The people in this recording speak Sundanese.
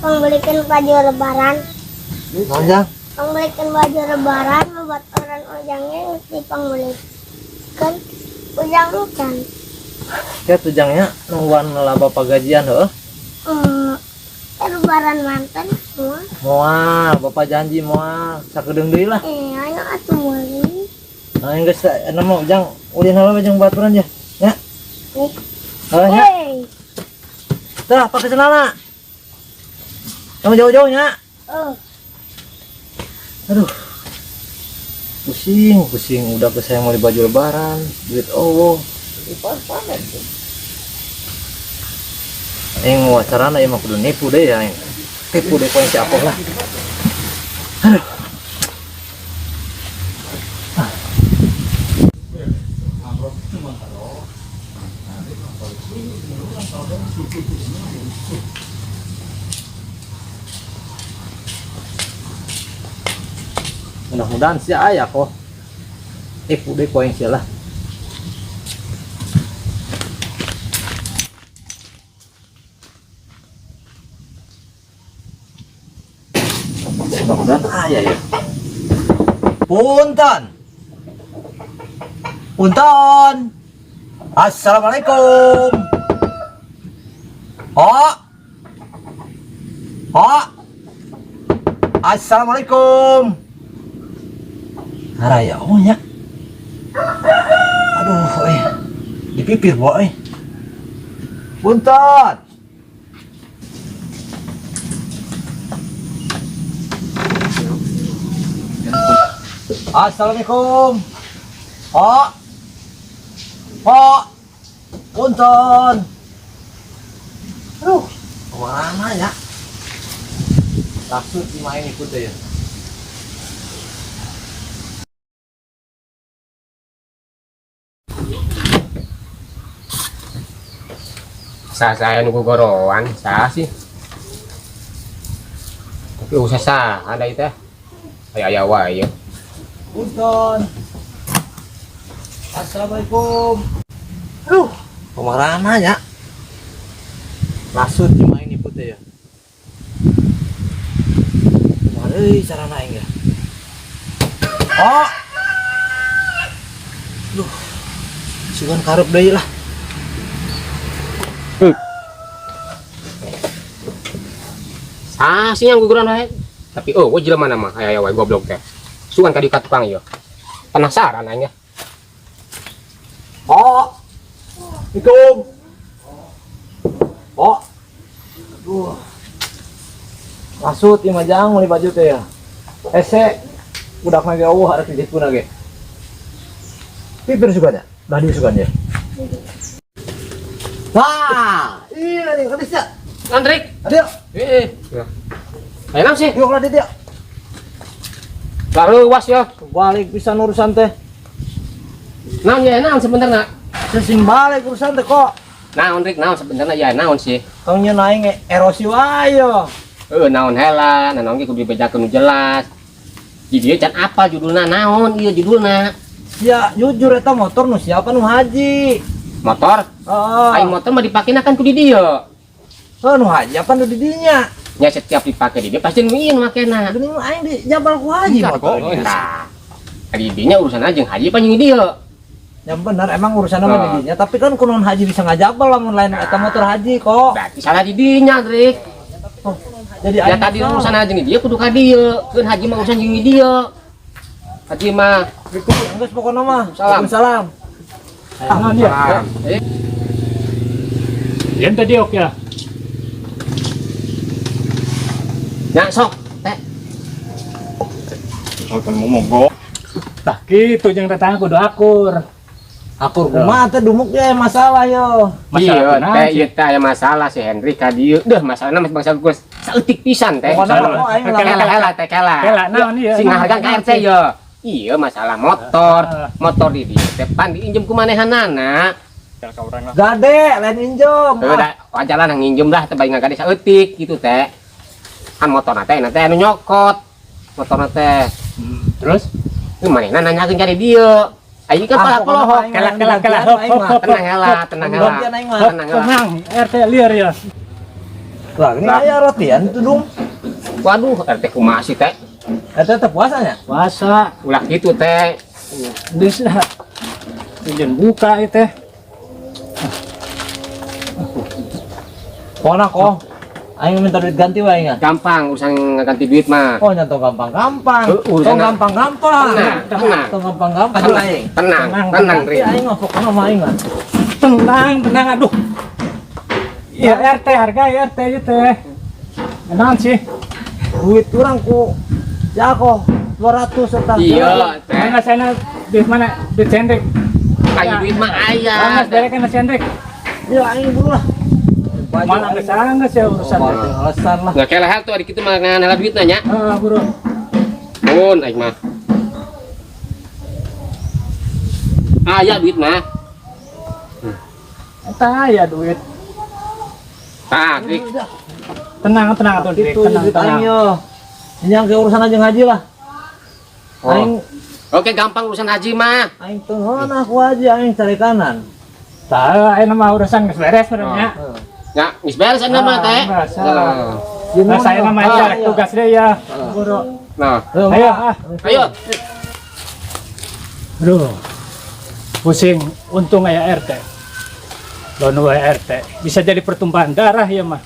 Pembelikan baju lebaran. Naon, Jang? Pembelikan baju lebaran buat orang ujangnya mesti pembelikan ujang can. Ya tuh jangnya nungguan lah bapak gajian heuh. Lebaran mantan semua. Moal, bapak janji moal sakedeung deui lah. Ayo atuh meuli. Nah, geus eta mah ujang ulin heula we jeung baturan ya. Nya. Nih. Heuh nya. Hey. Tah, pake celana. Kamu jauh-jauh nya. Oh, Aduh. Pusing, pusing udah ke saya mau beli baju lebaran, duit oh. Aing mau acarana ieu mah kudu nipu deh ya aing. Tipu deh poin si Apoh lah. Aduh. Ah. Mudah-mudahan si ayah kok. Tipu deh poin si lah. Mudah-mudahan ayah ya. Punten. Punten. Assalamualaikum. Oh. Oh. Assalamualaikum. Araya oh nya. Aduh, eh. Dipipir boy. Punten. Assalamualaikum. Oh. Oh. Punten. Aduh, kemana ya? Langsung dimain ikut ya. Sah saya nunggu goroan, sah sih. Tapi usah sah, ada itu. Aya aya wae ya. Punten. Assalamualaikum. Aduh, kemana ya? Langsung dimain ikut ya. Kemana euy cara naik ya? Oh. Duh. Sugan karep deui lah. Sah sih yang guguran wae. Tapi oh, gua jelema mana mah aya aya wae goblok teh. Sugan ka di tukang ieu. Penasaran aing ya. Oh. Assalamualaikum. Oh. Aduh. Lasut ieu mah jang meuli baju teh ya. Ese budak mah ge eueuh arek dijepuna ge. Pipir sugan ya? Dah di sugan ya. Wah, iya nih, kadis ya. Andrik. Adio. Eh. Ayo nang sih. Yuk lah dia. Lalu was ya. Balik pisan urusan teh. Naon ya naon sebenarnya. Sesing balik urusan teh kok. Naon Rik, naon sebenarnya ya naon sih. Kang nyeun aing erosi wae yo. Heuh naon hela, naon ge kudu dibejakeun nu jelas. Di dieu can apa judulna naon ieu judulna? Ya jujur eta motor nu siapa nu haji? Motor? Heeh. Ai motor mah dipakena kan ku di dieu. Heuh nu haji apa nu di dinya? Nya setiap dipake di dieu pasti nu ieu nu makena. Geuning aing di jabal ku haji Enggak, motor. kok. Tah. Di dinya urusan aja jeung haji pan jeung di dieu. Ya benar emang urusan sama Nah. di dinya, tapi kan kunaon haji bisa ngajabal lamun lain eta motor haji kok. Berarti salah di dinya, Drik. Oh, jadi Ya aing tadi salah. urusan aja jeung di dieu kudu ka dieu. Keun haji mah urusan jeung di dieu. Haji mah. Geus pokona mah. Salam. Salam. Tangan ya. Eh, Yang tadi oke ya. nya sok, teh. Oh, kan mau mogok. Tah kitu jeung tetangga kudu akur. Akur kumaha teh dumuk ya masalah yo. Iya, Masalah teh ieu teh aya masalah si Henry ka dieu. Deuh, masalahna masih bangsa geus saeutik pisan teh. Pokona mah kok aing Kela, Kela kela teh kela. Kela, naon ieu? Sing ngahargaan ka RT yo. Iya masalah motor, motor di dieu teh pan diinjem ku manehanana. Ka urang lah. Gade lain injem. Heuh da wajaran nang nginjem lah teh bari ngagade saeutik gitu teh. Kan motorna teh nanti anu nyokot. Motorna teh. Terus Ieu manehna nanyakeun ka di dieu. Aing kan Ah, pala pokona polohok. mah aing Kela, mah kela, kela, gantian hop, aing hop, mah. hop. Tenang heula, tenang heula. Gantian aing mah. Tenang heula. Tenang, RT liar ya. Lah, ini aya rotian tudung. Waduh, RT kumaha sih teh? Eta teh puasanya. Puasa. Ulah kitu teh. Geus lah. Tujuan buka ieu teh. Pokona kok. Aing minta duit ganti wae aing. Gampang urusan ganti duit mah. Oh, nya tong gampang-gampang. Urusan Tong gampang-gampang. Tenang, tenang. Tong gampang-gampang aing. Tenang, Tenang, tenang, Ganti Ri. aing mah pokona mah aing mah. Tenang, tenang aduh. Ya RT harga ya RT ieu teh. Naon sih? Duit urang ku ya kok 200 eta. Iya, teh. Mana saya duit mana? Duit sendrik. Kayu duit mah aya. Anggas berekan si Hendrik. Ya aing buru lah. Baju Mana aing. geus angges ya urusan. Oh, alasan lah. Nggak kayak tuh hari kitu mah ngan duit nanya. Heeh, buru. Mun aing mah. Aya duit mah. Eta ya duit. Tah, Dik. Tenang, tenang atuh, Dik. Itu Tenang, duit tenang. aing yo. Yang ke urusan aja ngaji lah. Oh. Aing Oke, gampang urusan haji mah. aing teu aku aja aing cari kanan. Tah, ayeuna mah urusan geus beres sebenarnya. Heeh. Ya, geus beres anu mah teh. Ah, beres. Nah. Nah, saya mah Ah, cari tugas deh ya. Buru. Nah, Ayo, ah. ayo. Aduh. Pusing, untung aya RT. Lamun aya RT. Bisa jadi pertumpahan darah ya mah.